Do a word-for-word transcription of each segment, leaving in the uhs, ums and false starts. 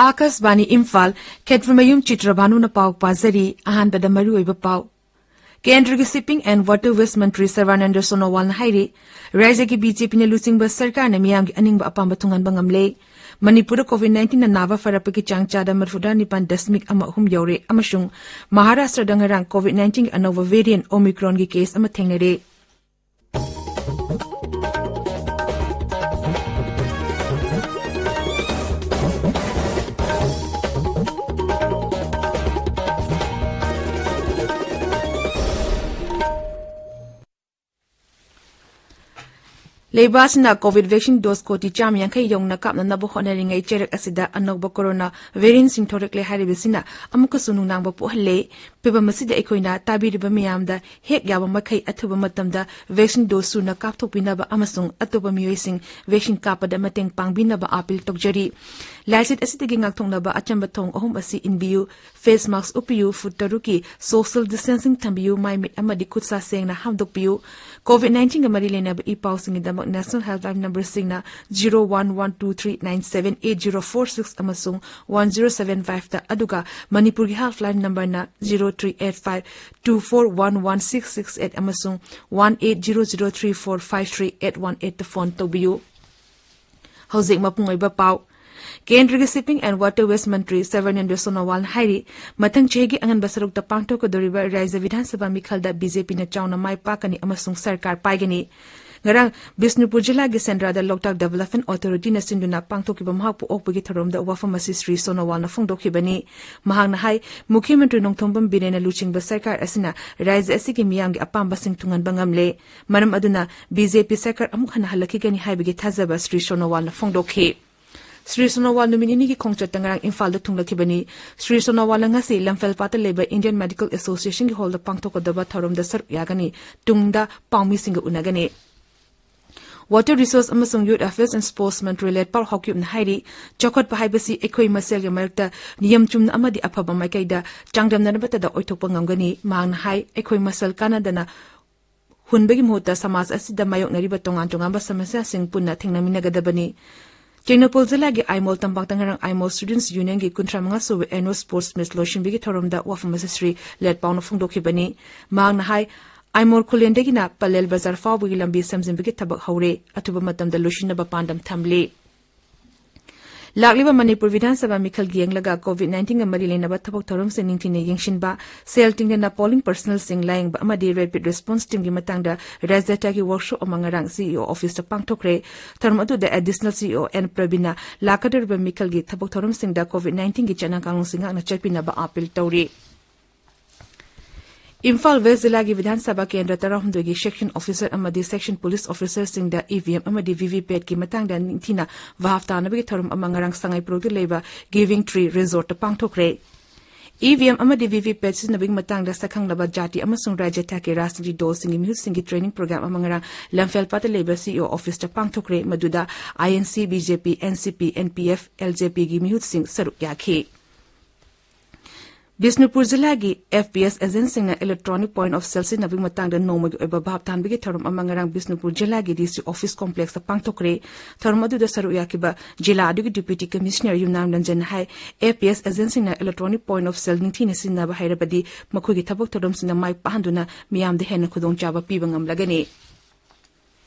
ꯑꯥꯀꯥꯁꯕꯥꯅꯤ ꯏꯝꯐꯥꯜ, ꯈꯦꯇ꯭ꯔꯤꯃꯌꯨꯝ ꯆꯤꯇ꯭ꯔꯚꯥꯅꯨꯅ ꯄꯥꯎ ꯄꯥꯖꯔꯤ꯫ ꯑꯍꯥꯟꯕꯗ ꯃꯔꯨꯑꯣꯏꯕ ꯄꯥꯎ꯫ ꯀꯦꯟꯗ꯭ꯔꯒꯤ Shipping and Waterways ꯃꯟꯇ꯭ꯔꯤ ꯁꯔꯕꯥꯅꯟꯗ ꯁꯣꯅꯣꯋꯥꯜꯅ ꯍꯥꯏꯔꯤ, ꯔꯥꯖ꯭ꯌꯒꯤ BJPꯅ ꯂꯨꯆꯤꯡꯕ ꯁꯔꯀꯥꯔꯅ ꯃꯤꯌꯥꯝꯒꯤ ꯑꯅꯤꯡꯕ ꯑꯄꯥꯝꯕ ꯊꯨꯡꯍꯟꯕ ꯉꯝꯂꯦ꯫ ꯃꯅꯤꯄꯨꯔꯗ COVID nineteenꯅ ꯅꯥꯕ ꯐꯔꯛꯄꯒꯤ ꯆꯥꯡ ꯆꯥꯗ ꯃꯔꯤꯐꯨꯇꯔꯥ ꯅꯤꯄꯥꯟ ꯗꯁꯃꯤꯛ ꯑꯃ ꯑꯍꯨꯝ ꯌꯧꯔꯦ ꯑꯃꯁꯨꯡ ꯃꯍꯥꯔꯥꯁꯇ꯭ꯔꯗ ꯉꯔꯥꯡ COVID nineteenꯒꯤ ꯑꯅꯧꯕ variant Omicronꯒꯤ case ꯑꯃ ꯊꯦꯡꯅꯔꯦ꯫ ꯂꯩꯕꯥꯛ ꯑꯁꯤꯅ COVID vaccine dose ꯀꯣꯇꯤ ꯆꯥꯝꯃ ꯌꯥꯡꯈꯩ ꯌꯧꯅ ꯀꯥꯞꯅꯅꯕ ꯍꯣꯠꯅꯔꯤꯉꯩ, ꯆꯩꯔꯛ ꯑꯁꯤꯗ ꯑꯅꯧꯕ corona variantꯁꯤꯡ ꯊꯣꯔꯛꯂꯦ ꯍꯥꯏꯔꯤꯕꯁꯤꯅ ꯑꯃꯨꯛꯀꯁꯨ ꯅꯨꯡꯅꯥꯡꯕ ꯄꯣꯛꯍꯜꯂꯦ꯫ ꯐꯤꯚꯝ ꯑꯁꯤꯗ ꯑꯩꯈꯣꯏꯅ ꯇꯥꯕꯤꯔꯤꯕ ꯃꯤꯌꯥꯝꯗ ꯍꯦꯛ ꯌꯥꯕ ꯃꯈꯩ ꯑꯊꯨꯕ ꯃꯇꯝꯗ vaccine dose ꯁꯨꯅ ꯀꯥꯞꯊꯣꯛꯄꯤꯅꯕ ꯑꯃꯁꯨꯡ ꯑꯇꯣꯞꯄ ꯃꯤꯑꯣꯏꯁꯤꯡ vaccine ꯀꯥꯞꯄꯗ ꯃꯇꯦꯡ ꯄꯥꯡꯕꯤꯅꯕ appeal ꯇꯧꯖꯔꯤ꯫ ꯂꯥꯏꯆꯠ ꯑꯁꯤꯗꯒꯤ ꯉꯥꯛꯊꯣꯛꯅꯕ ꯑꯆꯝꯕ ꯊꯧꯑꯣꯡ ꯑꯍꯨꯝ ꯑꯁꯤ ꯏꯟꯕꯤꯌꯨ: face mask ꯎꯞꯄꯤꯌꯨ, ꯐꯨꯠ ꯇꯔꯨꯛꯀꯤ social distancing ꯊꯝꯕꯤꯌꯨ, ꯃꯥꯏ ꯃꯤꯠ ꯑꯃꯗꯤ ꯈꯨꯠꯁꯥ ꯁꯦꯡꯅ ꯍꯥꯝꯗꯣꯛꯄꯤꯌꯨ꯫ COVID nineteenꯒ ꯃꯔꯤ ꯂꯩꯅꯕ E ꯄꯥꯎꯁꯤꯡꯒꯤꯗꯃꯛ National Helpline numberꯁꯤꯡꯅ zero one one two three nine seven eight zero four six ꯑꯃꯁꯨꯡ one zero seven fiveꯇ, ꯑꯗꯨꯒ ꯃꯅꯤꯄꯨꯔꯒꯤ helpline numberꯅ zero three eight five two four one one six six eight ꯑꯃꯁꯨꯡ one eight zero zero three four five three eight one eightꯇ phone ꯇꯧꯕꯤꯌꯨ꯫ ꯍꯧꯖꯤꯛ ꯃꯄꯨꯡ ꯑꯣꯏꯕ ꯄꯥꯎ꯫ ꯀꯦꯟꯗ꯭ꯔꯒꯤ Shipping and Waterways ꯃꯟꯇ꯭ꯔꯤ ꯁꯔꯕꯥꯅꯟꯗ ꯁꯣꯅꯣꯋꯥꯜꯅ ꯍꯥꯏꯔꯤ, ꯃꯊꯪ ꯆꯍꯤꯒꯤ ꯑꯉꯟꯕ ꯁꯔꯨꯛꯇ ꯄꯥꯡꯊꯣꯛꯀꯗꯧꯔꯤꯕ ꯔꯥꯖ꯭ꯌ ꯕꯤꯙꯥꯟ ꯁꯚꯥ ꯃꯤꯈꯜꯗ BJPꯅ ꯆꯥꯎꯅ ꯃꯥꯏ ꯄꯥꯛꯀꯅꯤ ꯑꯃꯁꯨꯡ ꯁꯔꯀꯥꯔ ꯄꯥꯏꯒꯅꯤ꯫ ꯉꯔꯥꯡ ꯕꯤꯁꯅꯨꯄꯨꯔ ꯖꯤꯂꯥꯒꯤ ꯁꯦꯟꯗ꯭ꯔꯥꯗ Loktak Development Authorityꯅ ꯁꯤꯟꯗꯨꯅ ꯄꯥꯡꯊꯣꯛꯈꯤꯕ ꯃꯍꯥꯛꯄꯨ ꯑꯣꯛꯄꯒꯤ ꯊꯧꯔꯝꯗ ꯋꯥꯐꯝ ꯑꯁꯤ ꯁ꯭ꯔꯤ ꯁꯣꯅꯣꯋꯥꯜꯅ ꯐꯣꯡꯗꯣꯛꯈꯤꯕꯅꯤ꯫ ꯃꯍꯥꯛꯅ ꯍꯥꯏ, ꯃꯨꯈ꯭ꯌ ꯃꯟꯇ꯭ꯔꯤ ꯅꯣꯡꯊꯣꯝꯕꯝ ꯕꯤꯔꯦꯟꯅ ꯂꯨꯆꯤꯡꯕ ꯁꯔꯀꯥꯔ ꯑꯁꯤꯅ ꯔꯥꯖ꯭ꯌ ꯑꯁꯤꯒꯤ ꯃꯤꯌꯥꯝꯒꯤ ꯑꯄꯥꯝꯕꯁꯤꯡ ꯊꯨꯡꯍꯟꯕ ꯉꯝꯂꯦ꯫ ꯃꯔꯝ ꯑꯗꯨꯅ BJP ꯁꯔꯀꯥꯔ ꯑꯃꯨꯛ ꯍꯟꯅ ꯍꯜꯂꯛꯈꯤꯒꯅꯤ ꯍꯥꯏꯕꯒꯤ ꯊꯥꯖꯕ ꯁ꯭ꯔꯤ ꯁꯣꯅꯣꯋꯥꯜꯅ ꯐꯣꯡꯗꯣꯛꯈꯤ꯫ ꯁ꯭ꯔꯤ ꯁꯣꯅꯣꯋꯥꯜ ꯅꯨꯃꯤꯠ ꯅꯤꯅꯤꯒꯤ ꯈꯣꯡꯆꯠꯇ ꯉꯔꯥꯡ ꯏꯝꯐꯥꯜꯗ ꯊꯨꯡꯂꯈꯤꯕꯅꯤ꯫ ꯁ꯭ꯔꯤ ꯁꯣꯅꯣꯋꯥꯜꯅ ꯉꯁꯤ ꯂꯝꯐꯦꯜꯄꯥꯠꯇ ꯂꯩꯕ Indian Medical Associationꯒꯤ hallꯗ ꯄꯥꯡꯊꯣꯛꯀꯗꯕ ꯊꯧꯔꯝꯗ ꯁꯔꯨꯛ ꯌꯥꯒꯅꯤ꯫ ꯇꯨꯡꯗ ꯄꯥꯎꯃꯤꯁꯤꯡꯒ ꯎꯅꯒꯅꯤ꯫ Water Resource ꯑꯃꯁꯨꯡ Youth Affairs and Sports ꯃꯟꯇ꯭ꯔꯤ ꯂꯦꯠꯄꯥꯎ ꯍꯥꯎꯀꯤꯞꯅ ꯍꯥꯏꯔꯤ, ꯆꯥꯎꯈꯠꯄ ꯍꯥꯏꯕꯁꯤ ꯑꯩꯈꯣꯏ ꯃꯁꯦꯜꯒꯤ ꯃꯔꯛꯇ ꯅꯤꯌꯝ ꯆꯨꯝꯅ ꯑꯃꯗꯤ ꯑꯐꯕ ꯃꯥꯏꯀꯩꯗ ꯆꯥꯡꯗꯝꯅꯔꯕꯇꯗ ꯑꯣꯏꯊꯣꯛꯄ ꯉꯝꯒꯅꯤ꯫ ꯃꯍꯥꯛꯅ ꯍꯥꯏ, ꯑꯩꯈꯣꯏ ꯃꯁꯦꯜ ꯀꯥꯟꯅꯗꯅ ꯍꯨꯟꯕꯒꯤ ꯃꯍꯨꯠꯇ ꯁꯃꯥꯖ ꯑꯁꯤꯗ ꯃꯥꯌꯣꯛꯅꯔꯤꯕ ꯇꯣꯉꯥꯟ ꯇꯣꯉꯥꯟꯕ ꯁꯃꯁ꯭ꯌꯥꯁꯤꯡ ꯄꯨꯟꯅ ꯊꯦꯡꯅꯃꯤꯟꯅꯒꯗꯕꯅꯤ꯫ ꯇꯦꯡꯅꯧꯄꯜ ꯖꯤꯂꯥꯒꯤ ꯑꯥꯏꯃꯣꯜ ꯇꯝꯄꯥꯛꯇ ꯉꯔꯥꯡ ꯑꯥꯏꯃꯣꯜ Students Unionꯒꯤ ꯀꯨꯟꯊ꯭ꯔꯥ ꯃꯉꯥ ꯁꯨꯕ Annual Sports Meet ꯂꯣꯏꯁꯤꯟꯕꯒꯤ ꯊꯧꯔꯝꯗ ꯋꯥꯐꯝ ꯑꯁꯤ ꯁ꯭ꯔꯤ ꯂꯦꯠꯄꯥꯎꯅ ꯐꯣꯡꯗꯣꯛꯈꯤꯕꯅꯤ꯫ ꯃꯍꯥꯛꯅ ꯍꯥꯏ, ꯑꯥꯏꯃꯣꯜ ꯈꯨꯂꯦꯟꯗꯒꯤꯅ ꯄꯂꯦꯜ ꯕꯖꯥꯔ ꯐꯥꯎꯕꯒꯤ ꯂꯝꯕꯤ ꯁꯦꯝꯖꯤꯟꯕꯒꯤ ꯊꯕꯛ ꯍꯧꯔꯦ꯫ ꯑꯊꯨꯕ ꯃꯇꯝꯗ ꯂꯣꯏꯁꯤꯟꯅꯕ ꯄꯥꯟꯗꯝ ꯊꯝꯂꯤ꯫ ꯂꯥꯛꯂꯤꯕ ꯃꯅꯤꯄꯨꯔ ꯕꯤꯙꯥꯟ ꯁꯚꯥ ꯃꯤꯈꯜ ꯌꯦꯡꯂꯒ COVID nineteen ꯒ ꯃꯔꯤ ꯂꯩꯅꯕ ꯊꯕꯛ ꯊꯧꯔꯝꯁꯤꯡ ꯅꯤꯡꯊꯤꯅ ꯌꯦꯡꯁꯤꯟꯕ, ꯁꯦꯜ ꯇꯤꯡꯗꯅ polling personnelꯁꯤꯡ ꯂꯥꯌꯦꯡꯕ ꯑꯃꯗꯤ Rapid Response Teamꯒꯤ ꯃꯇꯥꯡꯗ ꯔꯥꯖ꯭ꯌ ꯊꯥꯒꯤ workshop ꯑꯃ ꯉꯔꯥꯡ CEO officeꯇ ꯄꯥꯡꯊꯣꯛꯈ꯭ꯔꯦ꯫ ꯊꯧꯔꯝ ꯑꯗꯨꯗ Additional CEO N ꯄ꯭ꯔꯕꯤꯟꯅ ꯂꯥꯛꯀꯗꯧꯔꯤꯕ ꯃꯤꯈꯜꯒꯤ ꯊꯕꯛ ꯊꯧꯔꯝꯁꯤꯡꯗ COVID nineteen ꯒꯤ ꯆꯠꯅ ꯀꯥꯡꯂꯣꯟꯁꯤꯡ ꯉꯥꯛꯅ ꯆꯠꯄꯤꯅꯕ ꯑꯥꯄꯤꯜ ꯇꯧꯔꯤ꯫ ꯏꯝꯐꯥꯜ ꯋꯦꯁ ꯖꯤꯂꯥꯒꯤ ꯕꯤꯙꯥꯟ ꯁꯚꯥ ꯀꯦꯟꯗ꯭ꯔ ꯇꯔꯥꯍꯨꯝꯗꯣꯏꯒꯤ section officer ꯑꯃꯗꯤ section police officerꯁꯤꯡꯗ EVM ꯑꯃꯗꯤ VVPATꯀꯤ ꯃꯇꯥꯡꯗ ꯅꯤꯡꯊꯤꯅ ꯚꯥꯞ ꯇꯥꯅꯕꯒꯤ ꯊꯧꯔꯝ ꯑꯃ ꯉꯔꯥꯡ ꯁꯉꯥꯏꯄ꯭ꯔꯧꯗ ꯂꯩꯕ Giving Tree Resortꯇ ꯄꯥꯡꯊꯣꯛꯈ꯭ꯔꯦ꯫ EVM ꯑꯃꯗꯤ VVPAT ꯁꯤꯖꯤꯟꯅꯕꯒꯤ ꯃꯇꯥꯡꯗ ꯁꯛꯈꯪꯂꯕ ꯖꯥꯇꯤ ꯑꯃꯁꯨꯡ ꯔꯥꯖ꯭ꯌ ꯊꯥꯛꯀꯤ ꯔꯥꯖꯅꯤꯇꯤ ꯗꯜꯁꯤꯡꯒꯤ ꯃꯤꯍꯨꯠꯁꯤꯡꯒꯤ training program ꯑꯃ ꯉꯔꯥꯡ ꯂꯝꯐꯦꯜꯄꯥꯠꯇ ꯂꯩꯕ CEO officeꯇ ꯄꯥꯡꯊꯣꯛꯈ꯭ꯔꯦ꯫ ꯃꯗꯨꯗ INC, BJP, NCP, NPF, LJPꯒꯤ ꯃꯤꯍꯨꯠꯁꯤꯡ ꯁꯔꯨꯛ ꯌꯥꯈꯤ꯫ ꯕꯤꯁꯅꯨꯄꯨꯔ ꯖꯤꯂꯥꯒꯤ FPS agentꯁꯤꯡꯅ electronic point of sale ꯁꯤꯖꯤꯟꯅꯕꯒꯤ ꯃꯇꯥꯡꯗ ꯅꯣꯡꯃꯒꯤ ꯑꯣꯏꯕ ꯚꯥꯞ ꯇꯥꯍꯟꯕꯒꯤ ꯊꯧꯔꯝ ꯑꯃ ꯉꯔꯥꯡ ꯕꯤꯁꯅꯨꯄꯨꯔ ꯖꯤꯂꯥꯒꯤ DC office complexꯇ ꯄꯥꯡꯊꯣꯛꯈ꯭ꯔꯦ꯫ ꯊꯧꯔꯝ ꯑꯗꯨꯗ ꯁꯔꯨꯛ ꯌꯥꯈꯤꯕ ꯖꯤꯂꯥ ꯑꯗꯨꯒꯤ Deputy Commissioner Yumnam ꯔꯟꯖꯟꯅ high, FPS agentꯁꯤꯡꯅ electronic point of sale ꯅꯤꯡꯊꯤꯅ ꯁꯤꯖꯤꯟꯅꯕ ꯍꯩꯔꯕꯗꯤ ꯃꯈꯣꯏꯒꯤ ꯊꯕꯛ ꯊꯧꯔꯝꯁꯤꯡꯗ ꯃꯥꯏ ꯄꯥꯛꯍꯟꯗꯨꯅ ꯃꯤꯌꯥꯝꯗ ꯍꯦꯟꯅ ꯈꯨꯗꯣꯡꯆꯥꯕ ꯄꯤꯕ ꯉꯝꯂꯒꯅꯤ꯫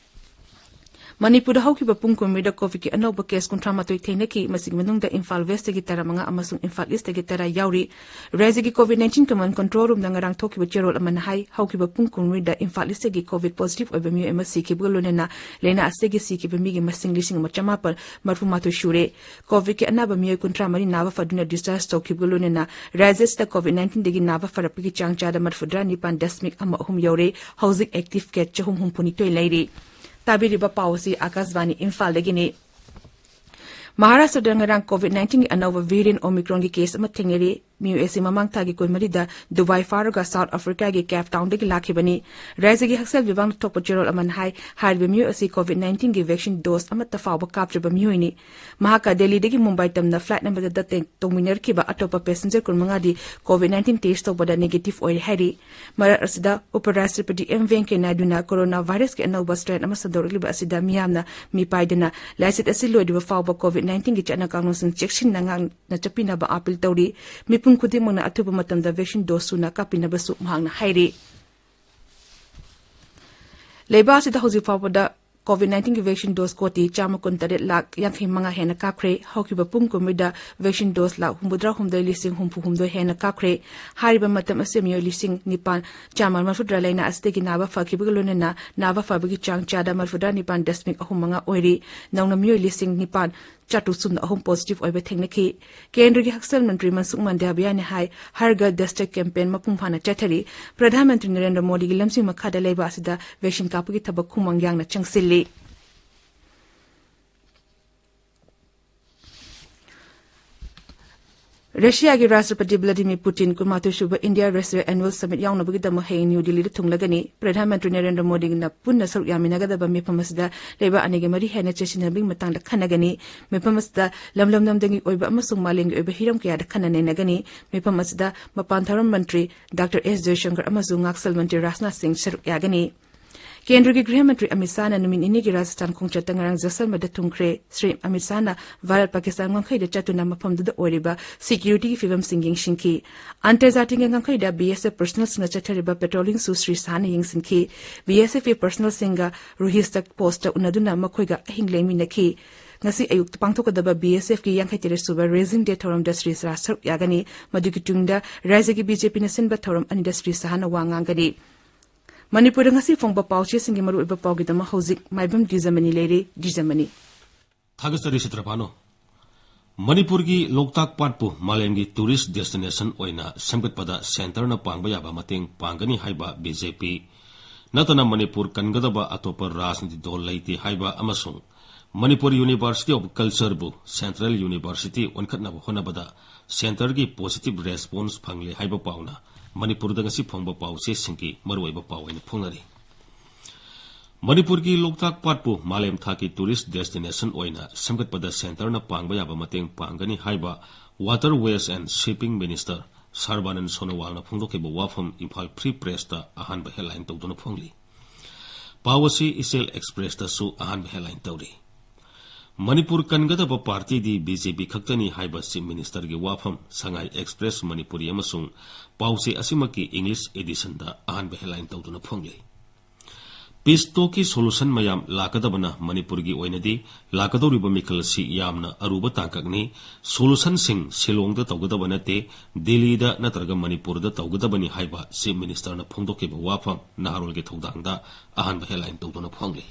ꯃꯅꯤꯄꯨꯔꯗ ꯍꯧꯈꯤꯕ ꯄꯨꯡ ꯀꯨꯟꯃꯔꯤꯗ COVIDꯀꯤ ꯑꯅꯧꯕ case ꯀꯨꯟꯊ꯭ꯔꯥ ꯃꯥꯊꯣꯏ ꯊꯦꯡꯅꯈꯤ꯫ ꯃꯁꯤꯒꯤ ꯃꯅꯨꯡꯗ ꯏꯝꯐꯥꯜ Westꯇꯒꯤ ꯇꯔꯥꯃꯉꯥ ꯑꯃꯁꯨꯡ ꯏꯝꯐꯥꯜ Eastꯇꯒꯤ ꯇꯔꯥ ꯌꯥꯎꯔꯤ꯫ ꯔꯥꯖ꯭ꯌꯒꯤ COVID nineteen Command Control Roomꯗ ꯉꯔꯥꯡ ꯊꯣꯛꯈꯤꯕ ꯆꯦꯔꯣꯜ ꯑꯃꯅ ꯍꯥꯏ, ꯍꯧꯈꯤꯕ ꯄꯨꯡ ꯀꯨꯟꯃꯔꯤꯗ ꯏꯝꯐꯥꯜ Eastꯇꯒꯤ COVID positive ꯑꯣꯏꯕ ꯃꯤꯑꯣꯏ ꯑꯃ ꯁꯤꯈꯤꯕꯒ ꯂꯣꯏꯅꯅ ꯂꯩꯅꯥ ꯑꯁꯤꯗꯒꯤ ꯁꯤꯈꯤꯕ ꯃꯤꯒꯤ ꯃꯁꯤꯡ ꯂꯤꯁꯤꯡ ꯑꯃ ꯆꯃꯥꯄꯜ ꯃꯔꯤꯐꯨ ꯃꯥꯊꯣꯏ ꯁꯨꯔꯦ꯫ COVIDꯀꯤ ꯑꯅꯥꯕ ꯃꯤꯑꯣꯏ ꯀꯨꯟꯊ꯭ꯔꯥ ꯃꯔꯤ ꯅꯥꯕ ꯐꯗꯨꯅ discharge ꯇꯧꯈꯤꯕꯒ ꯂꯣꯏꯅꯅ ꯔꯥꯖ꯭ꯌ ꯑꯁꯤꯗ COVID nineteenꯗꯒꯤ ꯅꯥꯕ ꯐꯔꯛꯄꯒꯤ ꯆꯥꯡ ꯆꯥꯗ ꯃꯔꯤꯐꯨꯇꯔꯥ ꯅꯤꯄꯥꯟ ꯗꯁꯃꯤꯛ ꯑꯃ ꯑꯍꯨꯝ ꯌꯧꯔꯦ꯫ ꯍꯧꯖꯤꯛ active case ꯆꯍꯨꯝ ꯍꯨꯝꯐꯨ ꯅꯤꯊꯣꯏ ꯂꯩꯔꯤ꯫ ꯇꯥꯕꯤꯔꯤꯕ ꯄꯥꯎ ꯑꯁꯤ ꯑꯥꯀꯥꯁꯕꯥꯅꯤ ꯏꯝꯐꯥꯜꯗꯒꯤꯅꯤ꯫ ꯃꯍꯥꯔꯥꯁꯇ꯭ꯔꯗ ꯉꯔꯥꯡ COVID nineteenꯒꯤ ꯑꯅꯧꯕ variant Omicronꯒꯤ case ꯑꯃ ꯊꯦꯡꯅꯔꯤ꯫ ꯃꯤꯑꯣꯏ ꯑꯁꯤ ꯃꯃꯥꯡ ꯊꯥꯒꯤ ꯀꯨꯟꯃꯔꯤꯗ ꯗꯨꯕꯥꯏ ꯐꯥꯎꯔꯒ ꯁꯥꯎꯠ ꯑꯐ꯭ꯔꯤꯀꯥꯒꯤ ꯀꯦꯞ ꯇꯥꯎꯟꯗꯒꯤ ꯂꯥꯛꯈꯤꯕꯅꯤ꯫ ꯔꯥꯖ꯭ꯌꯒꯤ ꯍꯛꯁꯦꯜ ꯕꯤꯚꯥꯒꯅ ꯊꯣꯛꯄ ꯆꯦꯔꯣꯜ ꯑꯃꯅ ꯍꯥꯏ, ꯍꯥꯏꯔꯤꯕ ꯃꯤꯑꯣꯏ ꯑꯁꯤ ꯀꯣꯚꯤꯗ ꯅꯥꯏꯟꯇꯤꯟꯒꯤ ꯚꯦꯛꯁꯤꯟ ꯗꯣꯁ ꯑꯃꯠꯇ ꯐꯥꯎꯕ ꯀꯥꯞꯇ꯭ꯔꯤꯕ ꯃꯤꯑꯣꯏꯅꯤ꯫ ꯃꯍꯥꯛꯀ ꯗꯦꯜꯂꯤꯗꯒꯤ ꯃꯨꯝꯕꯥꯏ ꯇꯝꯅ ꯐ꯭ꯂꯥꯏꯠ ꯑꯃꯗ ꯇꯦ-, ꯇꯣꯡꯃꯤꯟꯅꯔꯛꯈꯤꯕ ꯑꯇꯣꯞꯄ ꯄꯦꯁꯦꯟꯖꯔ ꯀꯨꯟꯃꯉꯥꯗꯤ ꯀꯣꯚꯤꯗ ꯅꯥꯏꯟꯇꯤꯟ ꯇꯦꯁ ꯇꯧꯕꯗ ꯅꯦꯒꯦꯇꯤꯚ ꯑꯣꯏꯔꯦ ꯍꯥꯏꯔꯤ꯫ ꯃꯔꯛ ꯑꯁꯤꯗ ꯎꯄꯔꯥꯁꯇ꯭ꯔꯄꯇꯤ ꯑꯦꯝ ꯚꯦꯡꯀꯌꯥ ꯅꯥꯏꯗꯨꯅ ꯀꯣꯔꯣꯅꯥ ꯚꯥꯏꯔꯁꯀꯤ ꯑꯅꯧꯕ ꯁ꯭ꯇ꯭ꯔꯦꯟ ꯑꯃ ꯁꯟꯗꯣꯔꯛꯂꯤꯕ ꯑꯁꯤꯗ ꯃꯤꯌꯥꯝꯅ ꯃꯤꯄꯥꯏꯗꯅ ꯂꯥꯏꯆꯠ ꯑꯁꯤ ꯂꯣꯏꯗ꯭ꯔꯤꯕ ꯐꯥꯎꯕ ꯀꯣꯚꯤꯗ ꯅꯥꯏꯟꯇꯤꯟꯒꯤ ꯆꯠꯅ ꯀꯥꯡꯂꯣꯟꯁꯤꯡ ꯆꯦꯛꯁꯤꯟꯅ ꯉꯥꯛꯅ ꯆꯠꯄꯤꯅꯕ ꯑꯥꯄꯤꯜ ꯇꯧꯔꯤ꯫ ꯃꯤꯄꯨꯝ ꯈꯨꯗꯤꯡꯃꯛꯅ ꯑꯊꯨꯕ ꯃꯇꯝꯗ ꯚꯦꯛꯁꯤꯟ ꯗꯣꯁ ꯁꯨꯅ ꯀꯥꯞꯄꯤꯅꯕꯁꯨ ꯃꯍꯥꯛꯅ ꯍꯥꯏꯔꯤ꯫ ꯂꯩꯕꯥꯛ ꯑꯁꯤꯗ ꯍꯧꯖꯤꯛ ꯐꯥꯎꯕꯗ ꯀꯣꯚꯤꯗ ꯅꯥꯏꯟꯇꯤꯟꯒꯤ ꯚꯦꯛꯁꯤꯟ ꯗꯣꯁ ꯀꯣꯇꯤ ꯆꯥꯝꯃ ꯀꯨꯟꯇꯔꯦꯠ ꯂꯥꯈ ꯌꯥꯡꯈꯩ ꯃꯉꯥ ꯍꯦꯟꯅ ꯀꯥꯞꯈ꯭ꯔꯦ꯫ ꯍꯧꯈꯤꯕ ꯄꯨꯡ ꯀꯨꯟꯃꯔꯤꯗ ꯚꯦꯛꯁꯤꯟ ꯗꯣꯁ ꯂꯥꯈ ꯍꯨꯝꯐꯨꯇꯔꯥ ꯍꯨꯝꯗꯣꯏ ꯂꯤꯁꯤꯡ ꯍꯨꯝꯐꯨ ꯍꯨꯝꯗꯣꯏ ꯍꯦꯟꯅ ꯀꯥꯞꯈ꯭ꯔꯦ꯫ ꯍꯥꯏꯔꯤꯕ ꯃꯇꯝ ꯑꯁꯤꯗ ꯃꯤꯑꯣꯏ ꯂꯤꯁꯤꯡ ꯅꯤꯄꯥꯟ ꯆꯥꯝꯃ ꯃꯔꯤꯐꯨꯇꯔꯥ ꯂꯥꯏꯅꯥ ꯑꯁꯤꯗꯒꯤ ꯅꯥꯕ ꯐꯈꯤꯕꯒ ꯂꯣꯏꯅꯅ ꯅꯥꯕ ꯐꯕꯒꯤ ꯆꯥꯡ ꯆꯥꯗ ꯃꯔꯤꯐꯨꯇꯔꯥ ꯅꯤꯄꯥꯟ ꯗꯁꯃꯤꯛ ꯑꯍꯨꯝ ꯃꯉꯥ ꯑꯣꯏꯔꯤ꯫ ꯅꯧꯅ ꯃꯤꯑꯣꯏ ꯂꯤꯁꯤꯡ ꯅꯤꯄꯥꯟ ꯆꯥꯇ꯭ꯔꯨꯛ ꯁꯨꯞꯅ ꯑꯍꯨꯝ ꯄꯣꯖꯤꯇꯤꯚ ꯑꯣꯏꯕ ꯊꯦꯡꯅꯈꯤ꯫ ꯀꯦꯟꯗ꯭ꯔꯒꯤ ꯍꯛꯁꯦꯜ ꯃꯟꯇ꯭ꯔꯤ ꯃꯟꯁꯨꯈ ꯃꯟꯗꯥꯚꯤꯌꯥꯅ ꯍꯥꯏ, ꯍꯔ ꯘꯔ ꯗꯁꯇꯛ ꯀꯦꯝꯄꯦꯟ ꯃꯄꯨꯡ ꯐꯥꯅ ꯆꯠꯊꯔꯤ꯫ ꯄ꯭ꯔꯙꯥꯟ ꯃꯟꯇ꯭ꯔꯤ ꯅꯔꯦꯟꯗ꯭ꯔ ꯃꯣꯗꯤꯒꯤ ꯂꯝꯖꯤꯡ ꯃꯈꯥꯗ ꯂꯩꯕꯥꯛ ꯑꯁꯤꯗ ꯚꯦꯛꯁꯤꯟ ꯀꯥꯞꯄꯒꯤ ꯊꯕꯛ ꯈꯨꯃꯥꯡ ꯌꯥꯡꯅ ꯆꯪꯁꯤꯜꯂꯤ꯫ ꯔꯁꯤꯌꯥꯒꯤ ꯔꯥꯁꯇ꯭ꯔꯄꯇꯤ ꯚ꯭ꯂꯥꯗꯤꯃꯤꯔ ꯄꯨꯇꯤꯟ ꯀꯨꯟꯃꯥꯊꯣꯏ ꯁꯨꯕ ꯏꯟꯗꯤꯌꯥ ꯔꯁꯤꯌꯥ ꯑꯦꯅꯨꯑꯦꯜ ꯁꯃꯤꯠ ꯌꯥꯎꯅꯕꯒꯤꯗꯃꯛ ꯍꯌꯦꯡ ꯅ꯭ꯌꯨ ꯗꯤꯜꯂꯤꯗ ꯊꯨꯡꯂꯒꯅꯤ꯫ ꯄ꯭ꯔꯙꯥꯟ ꯃꯟꯇ꯭ꯔꯤ ꯅꯔꯦꯟꯗ꯭ꯔ ꯃꯣꯗꯤꯅ ꯄꯨꯟꯅ ꯁꯔꯨꯛ ꯌꯥꯃꯤꯟꯅꯒꯗꯕ ꯃꯤꯐꯝ ꯑꯁꯤꯗ ꯂꯩꯕꯥꯛ ꯑꯅꯤꯒꯤ ꯃꯔꯤ ꯍꯦꯟꯅ ꯆꯦꯠꯁꯤꯟꯅꯕꯒꯤ ꯃꯇꯥꯡꯗ ꯈꯟꯅꯒꯅꯤ꯫ ꯃꯤꯐꯝ ꯑꯁꯤꯗ ꯂꯝ ꯂꯝ ꯂꯝꯗꯝꯒꯤ ꯑꯣꯏꯕ ꯑꯃꯁꯨꯡ ꯃꯥꯂꯦꯝꯒꯤ ꯑꯣꯏꯕ ꯍꯤꯔꯝ ꯀꯌꯥꯗ ꯈꯟꯅ ꯅꯩꯅꯒꯅꯤ꯫ ꯃꯤꯐꯝ ꯑꯁꯤꯗ ꯃꯄꯥꯟ ꯊꯧꯔꯝ ꯃꯟꯇ꯭ꯔꯤ ꯗꯥꯛꯇꯔ ꯑꯦꯁ ꯖꯌꯁꯪꯀꯔ ꯑꯃꯁꯨꯡ ꯉꯥꯛꯁꯦꯜ ꯃꯟꯇ꯭ꯔꯤ ꯔꯥꯖꯅꯥꯊ ꯁꯤꯡ ꯁꯔꯨꯛ ꯌꯥꯒꯅꯤ꯫ ꯀꯦꯟꯗ꯭ꯔꯒꯤ ꯒ꯭ꯔꯤꯍ ꯃꯟꯇ꯭ꯔꯤ ꯑꯃꯤꯠ ꯁꯥꯍꯅ ꯅꯨꯃꯤꯠ ꯅꯤꯅꯤꯒꯤ ꯔꯥꯖꯁꯊꯥꯟ ꯈꯣꯡꯆꯠꯇ ꯉꯔꯥꯡ ꯖꯁꯜꯃꯔꯗ ꯊꯨꯡꯈ꯭ꯔꯦ꯫ ꯁ꯭ꯔꯤ ꯑꯃꯤꯠ ꯁꯥꯍꯅ ꯚꯥꯔꯠ ꯄꯥꯀꯤꯁꯇꯥꯟ ꯉꯝꯈꯩꯗ ꯆꯠꯇꯨꯅ ꯃꯐꯝꯗꯨꯗ ꯑꯣꯏꯔꯤꯕ ꯁꯦꯀ꯭ꯌꯨꯔꯤꯇꯤꯒꯤ ꯐꯤꯕꯝꯁꯤꯡ ꯌꯦꯡꯁꯤꯟꯈꯤ꯫ ꯑꯟꯇꯔꯖꯥꯇꯤꯒꯤ ꯉꯝꯈꯩꯗ ꯕꯤ ꯑꯦꯁ ꯑꯦꯐ ꯄꯔꯁꯅꯦꯜꯁꯤꯡꯅ ꯆꯠꯊꯔꯤꯕ ꯄꯦꯇ꯭ꯔꯣꯂꯤꯡꯁꯨ ꯁ꯭ꯔꯤ ꯁꯥꯍꯅ ꯌꯦꯡꯁꯤꯟꯈꯤ꯫ ꯕꯤ ꯑꯦꯁ ꯑꯦꯐꯀꯤ ꯄꯔꯁꯅꯦꯜꯁꯤꯡꯒ ꯔꯣꯍꯤꯁꯇ ꯄꯣꯁꯇ ꯎꯅꯗꯨꯅ ꯃꯈꯣꯏꯒ ꯑꯍꯤꯡ ꯂꯦꯡꯃꯤꯟꯅꯈꯤ꯫ ꯉꯁꯤ ꯑꯌꯨꯛꯇ ꯄꯥꯡꯊꯣꯛꯀꯗꯕ ꯕꯤ ꯑꯦꯁ ꯑꯦꯐꯀꯤ ꯌꯥꯡꯈꯩ ꯇꯔꯦꯠ ꯁꯨꯕ ꯔꯦꯖꯤꯡ ꯗꯦ ꯊꯧꯔꯝꯗ ꯁ꯭ꯔꯤ ꯁꯥꯍ ꯁꯔꯨꯛ ꯌꯥꯒꯅꯤ꯫ ꯃꯗꯨꯒꯤ ꯇꯨꯡꯗ ꯔꯥꯖ꯭ꯌꯒꯤ ꯕꯤ ꯖꯦ ꯄꯤꯅ ꯁꯤꯟꯕ ꯊꯧꯔꯝ ꯑꯅꯤꯗ ꯁ꯭ꯔꯤ ꯁꯥꯍꯅ ꯋꯥ ꯉꯥꯡꯒꯅꯤ꯫ ꯃꯅꯤꯄꯨꯔꯗ ꯉꯁꯤ ꯐꯣꯡꯕ ꯄꯥꯎꯆꯦꯁꯤꯡꯒꯤ ꯃꯔꯨꯑꯣꯏꯕ ꯄꯥꯎꯒꯤꯗꯃꯛ ꯍꯧꯖꯤꯛ ꯃꯥꯏꯕꯝ ꯗꯤꯖꯃꯅꯤ ꯂꯩꯔꯤ꯫ ꯗꯤꯖꯃꯅꯤ꯫ ꯊꯥꯒꯠꯆꯔꯤ ꯁꯤꯇ꯭ꯔꯄꯥꯅꯣ꯫ ꯃꯅꯤꯄꯨꯔꯒꯤ ꯂꯣꯛꯇꯥꯛ ꯄꯥꯠꯄꯨ ꯃꯥꯂꯦꯝꯒꯤ ꯇꯨꯔꯤꯁ ꯗꯦꯁꯇꯤꯅꯦꯁꯟ ꯑꯣꯏꯅ ꯁꯦꯝꯒꯠꯄꯗ ꯁꯦꯟꯇꯔꯅ ꯄꯥꯡꯕ ꯌꯥꯕ ꯃꯇꯦꯡ ꯄꯥꯡꯒꯅꯤ ꯍꯥꯏꯕ ꯕꯤ ꯖꯦ ꯄꯤ ꯅꯠꯇꯅ ꯃꯅꯤꯄꯨꯔ ꯀꯟꯒꯗꯕ ꯑꯇꯣꯞꯄ ꯔꯥꯖꯅꯤꯇꯤ ꯗꯣꯜ ꯂꯩꯇꯦ ꯍꯥꯏꯕ ꯑꯃꯁꯨꯡ ꯃꯅꯤꯄꯨꯔ University of Culture ꯕꯨ Central University ꯑꯣꯟꯈꯠꯅꯕ ꯍꯣꯠꯅꯕꯗ centre ꯒꯤ positive response ꯐꯪꯂꯦ ꯍꯥꯏꯕ ꯄꯥꯎꯅ ꯃꯅꯤꯄꯨꯔꯗ ꯉꯁꯤ ꯐꯣꯡꯕ ꯄꯥꯎꯆꯦꯁꯤꯡꯒꯤ ꯃꯔꯨꯑꯣꯏꯕ ꯄꯥꯎ ꯑꯣꯏꯅ ꯐꯣꯡꯅꯔꯤ꯫ ꯃꯅꯤꯄꯨꯔꯒꯤ ꯂꯣꯛꯇꯥꯛ ꯄꯥꯠꯄꯨ ꯃꯥꯂꯦꯝ ꯊꯥꯛꯀꯤ tourist destination ꯑꯣꯏꯅ ꯁꯦꯝꯒꯠꯄꯗ centre ꯅ ꯄꯥꯡꯕ ꯌꯥꯕ ꯃꯇꯦꯡ ꯄꯥꯡꯒꯅꯤ ꯍꯥꯏꯕ Waterways and Shipping Minister ꯁꯔꯕꯥꯅꯟ ꯁꯣꯅꯣꯋꯥꯜꯅ ꯐꯣꯡꯗꯣꯛꯈꯤꯕ ꯋꯥꯐꯝ ꯏꯝꯐꯥꯜ Free Press ꯇ ꯑꯍꯥꯟꯕ headline ꯇꯧꯗꯨꯅ ꯐꯣꯡꯂꯤ꯫ ꯄꯥꯎ ꯑꯁꯤ ꯏꯆꯦꯜ Express ꯇꯁꯨ ꯑꯍꯥꯟꯕ headline ꯇꯧꯔꯤ꯫ ꯃꯅꯤꯄꯨꯔ ꯀꯟꯒꯗꯕ party ꯗꯤ BJP ꯈꯛꯇꯅꯤ ꯍꯥꯏꯕ Chief Minister ꯒꯤ ꯋꯥꯐꯝ ꯁꯉꯥꯏ Express ꯃꯅꯤꯄꯨꯔꯤ ꯑꯃꯁꯨꯡ ꯄꯥꯎꯆꯦ ꯑꯁꯤꯃꯛꯀꯤ English edition ꯗ ꯑꯍꯥꯟꯕ headline ꯇꯧꯗꯨꯅ ꯐꯣꯡꯂꯤ꯫ Peace talk ꯀꯤ solution ꯃꯌꯥꯝ ꯂꯥꯛꯀꯗꯕꯅ ꯃꯅꯤꯄꯨꯔꯒꯤ ꯑꯣꯏꯅꯗꯤ ꯂꯥꯛꯀꯗꯧꯔꯤꯕ ꯃꯤꯈꯜ ꯑꯁꯤ ꯌꯥꯝꯅ ꯑꯔꯨꯕ ꯇꯥꯡꯀꯛꯅꯤ꯫ Solution ꯁꯤꯡ ꯁꯤꯂꯣꯡꯗ ꯇꯧꯒꯗꯕ ꯅꯠꯇꯦ, ꯗꯤꯜꯂꯤꯗ ꯅꯠꯇ꯭ꯔꯒ ꯃꯅꯤꯄꯨꯔꯗ ꯇꯧꯒꯗꯕꯅꯤ ꯍꯥꯏꯕ Chief Minister ꯅ ꯐꯣꯡꯗꯣꯛꯈꯤꯕ ꯋꯥꯐꯝ ꯅꯍꯥꯔꯣꯜꯒꯤ ꯊꯧꯗꯥꯡꯗ ꯑꯍꯥꯟꯕ headline ꯇꯧꯗꯨꯅ ꯐꯣꯡꯂꯤ꯫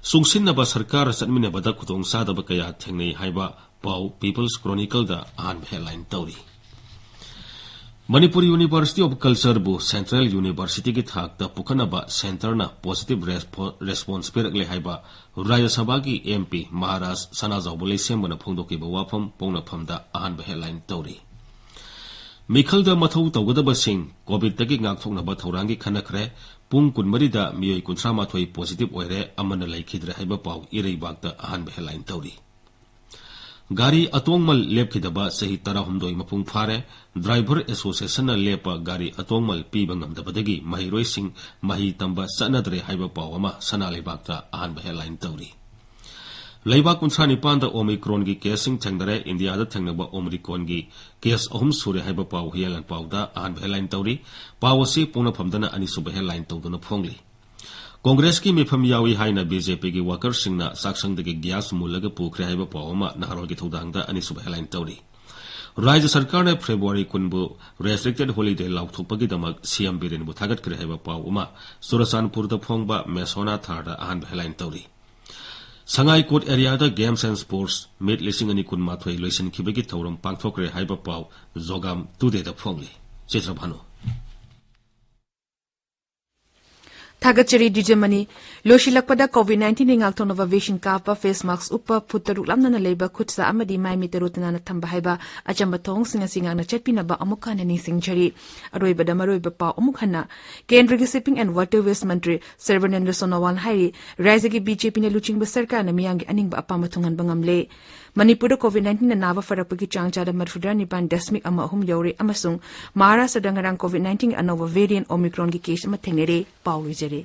ꯆꯨꯡꯁꯤꯟꯅꯕ ꯁꯔꯀꯥꯔ ꯆꯠꯃꯤꯟꯅꯕꯗ ꯈꯨꯗꯣꯡꯆꯥꯗꯕ ꯀꯌꯥ ꯊꯦꯡꯅꯩ ꯍꯥꯏꯕ ꯄꯥꯎ People's Chronicle ꯗ ꯑꯍꯥꯟꯕ headline ꯇꯧꯔꯤ꯫ ꯃꯅꯤꯄꯨꯔ University of Culture ꯕꯨ Central University ꯒꯤ ꯊꯥꯛꯇ ꯄꯨꯈꯠꯅꯕ centre ꯅ positive respo-, response ꯄꯤꯔꯛꯂꯦ ꯍꯥꯏꯕ ꯔꯥꯖ꯭ꯌ ꯁꯚꯥꯒꯤ MP ꯃꯍꯥꯔꯥꯖ ꯁꯅꯥꯖꯥꯎꯕ ꯂꯩꯁꯦꯝꯕꯅ ꯐꯣꯡꯗꯣꯛꯈꯤꯕ ꯋꯥꯐꯝ ꯄꯣꯛꯅꯐꯝꯗ ꯑꯍꯥꯟꯕ headline ꯇꯧꯔꯤ꯫ ꯃꯤꯈꯜꯗ ꯃꯊꯧ ꯇꯧꯒꯗꯕꯁꯤꯡ COVID ꯇꯒꯤ ꯉꯥꯛꯊꯣꯛꯅꯕ ꯊꯧꯔꯥꯡꯒꯤ ꯈꯟꯅꯈ꯭ꯔꯦ꯫ ꯄꯨꯡ ꯀꯨꯟꯃꯔꯤꯗ ꯃꯤꯑꯣꯏ ꯀꯨꯟꯊ꯭ꯔꯥ ꯃꯥꯊꯣꯏ positive ꯑꯣꯏꯔꯦ, ꯑꯃꯅ ꯂꯩꯈꯤꯗ꯭ꯔꯦ ꯍꯥꯏꯕ ꯄꯥꯎ ꯏꯔꯩꯕꯥꯛꯇ ꯑꯍꯥꯟꯕ headline ꯇꯧꯔꯤ꯫ ꯒꯥꯔꯤ ꯑꯇꯣꯡꯃꯜ ꯂꯦꯞꯈꯤꯗꯕ ꯆꯍꯤ ꯇꯔꯥꯍꯨꯝꯗꯣꯏ ꯃꯄꯨꯡ ꯐꯥꯔꯦ꯫ Driver Association ꯅ ꯂꯦꯞꯄ ꯒꯥꯔꯤ ꯑꯇꯣꯡꯃꯜ ꯄꯤꯕ ꯉꯝꯗꯕꯗꯒꯤ ꯃꯍꯩꯔꯣꯏꯁꯤꯡ ꯃꯍꯩ ꯇꯝꯕ ꯆꯠꯅꯗ꯭ꯔꯦ ꯍꯥꯏꯕ ꯄꯥꯎ ꯑꯃ ꯁꯅꯥ ꯂꯩꯕꯥꯛꯇ ꯑꯍꯥꯟꯕ headline ꯇꯧꯔꯤ꯫ ꯂꯩꯕꯥꯛ ꯀꯨꯟꯊ꯭ꯔꯥ ꯅꯤꯄꯥꯟꯗ Omicron ꯒꯤ case ꯁꯤꯡ ꯊꯦꯡꯅꯔꯦ꯫ ꯏꯟꯗꯤꯌꯥꯗ ꯊꯦꯡꯅꯕ Omicron ꯒꯤ case ꯑꯍꯨꯝ ꯁꯨꯔꯦ ꯍꯥꯏꯕ ꯄꯥꯎ ꯍꯨꯏꯌꯦꯟ ꯂꯥꯟꯄꯥꯎꯗ ꯑꯍꯥꯟꯕ headline ꯇꯧꯔꯤ꯫ ꯄꯥꯎ ꯑꯁꯤ ꯄꯣꯛꯅꯐꯝꯗꯅ ꯑꯅꯤꯁꯨꯕ headline ꯇꯧꯗꯨꯅ ꯐꯣꯡꯂꯤ꯫ Congress ꯀꯤ ꯃꯤꯐꯝ ꯌꯥꯎꯏ ꯍꯥꯏꯅ BJP ꯒꯤ worker ꯁꯤꯡꯅ ꯆꯥꯛꯁꯪꯗꯒꯤ gas ꯃꯨꯜꯂꯒ ꯄꯨꯈ꯭ꯔꯦ ꯍꯥꯏꯕ ꯄꯥꯎ ꯑꯃ ꯅꯍꯥꯔꯣꯜꯒꯤ ꯊꯧꯗꯥꯡꯗ ꯑꯅꯤꯁꯨꯕ headline ꯇꯧꯔꯤ꯫ ꯔꯥꯖ꯭ꯌ ꯁꯔꯀꯥꯔꯅ February ꯀꯨꯟꯕꯨ restricted holiday ꯂꯥꯎꯊꯣꯛꯄꯒꯤꯗꯃꯛ CM ꯕꯤꯔꯦꯟꯕꯨ ꯊꯥꯒꯠꯈ꯭ꯔꯦ ꯍꯥꯏꯕ ꯄꯥꯎ ꯑꯃ ꯆꯨꯔꯆꯥꯟꯄꯨꯔꯗ ꯐꯣꯡꯕ ꯃꯦꯁꯣꯅꯥ ꯊꯥꯔꯗ ꯑꯍꯥꯟꯕ headline ꯇꯧꯔꯤ꯫ ꯁꯉꯥꯏ Court area the Games and Sports Meet ꯂꯤꯁꯤꯡ ꯑꯅꯤ ꯀꯨꯟꯃꯥꯊꯣꯏ ꯂꯣꯏꯁꯤꯟꯈꯤꯕꯒꯤ ꯊꯧꯔꯝ ꯄꯥꯡꯊꯣꯛꯈ꯭ꯔꯦ ꯍꯥꯏꯕ ꯄꯥꯎ ꯖꯣꯒꯥꯝ Today ꯗ ꯐꯣꯡꯂꯤ꯫ ꯆꯤꯇ꯭ꯔꯚꯥꯅꯨ꯫ ꯊꯥꯒꯠꯆꯔꯤ ꯗꯤꯖꯃꯅꯤ꯫ ꯂꯣꯏꯁꯤꯜꯂꯛꯄꯗ COVID nineteen ꯉꯥꯛꯊꯣꯛꯅꯕ vaccine ꯀꯥꯞꯄ, face mask ꯎꯞꯄ, ꯐꯨꯠ ꯇꯔꯨꯛ ꯂꯥꯞꯅꯅ ꯂꯩꯕ, ꯈꯨꯠ ꯁꯥ ꯑꯃꯗꯤ ꯃꯥꯏ ꯃꯤꯠ ꯇꯔꯨ ꯇꯅꯥꯟꯅ ꯊꯝꯕ ꯍꯥꯏꯕ ꯑꯆꯝꯕ ꯊꯧꯑꯣꯡꯁꯤꯡ ꯑꯁꯤ ꯉꯥꯛꯅ ꯆꯠꯄꯤꯅꯕ ꯑꯃꯨꯛ ꯍꯟꯅ ꯅꯤꯡꯁꯤꯡꯖꯔꯤ꯫ ꯑꯔꯣꯏꯕꯗ ꯃꯔꯨꯑꯣꯏꯕ ꯄꯥꯎ ꯑꯃꯨꯛ ꯍꯟꯅ꯫ ꯀꯦꯟꯗ꯭ꯔꯒꯤ Shipping and Waterways ꯃꯟꯇ꯭ꯔꯤ ꯁꯔꯕꯥꯅꯟꯗ ꯁꯣꯅꯣꯋꯥꯜꯅ ꯍꯥꯏꯔꯤ, ꯔꯥꯖ꯭ꯌꯒꯤ BJPꯅ ꯂꯨꯆꯤꯡꯕ ꯁꯔꯀꯥꯔꯅ ꯃꯤꯌꯥꯝꯒꯤ ꯑꯅꯤꯡꯕ ꯑꯄꯥꯝꯕ ꯊꯨꯡꯍꯟꯕ ꯉꯝꯂꯦ꯫ ꯃꯅꯤꯄꯨꯔꯗ COVID nineteen ꯅꯥꯕ ꯐꯔꯛꯄꯒꯤ ꯆꯥꯡ ꯆꯥꯗ ꯃꯔꯤꯐꯨꯇꯔꯥ ꯅꯤꯄꯥꯟ ꯗꯁꯃꯤꯛ ꯑꯃ ꯑꯍꯨꯝ ꯌꯧꯔꯦ ꯑꯃꯁꯨꯡ ꯃꯍꯥꯔꯥꯁꯇ꯭ꯔꯗ ꯉꯔꯥꯡ COVID nineteen ꯑꯅꯧꯕ variant Omicronꯒꯤ case ꯑꯃ ꯊꯦꯡꯅꯔꯦ꯫ ꯄꯥꯎ ꯂꯣꯏꯖꯔꯦ꯫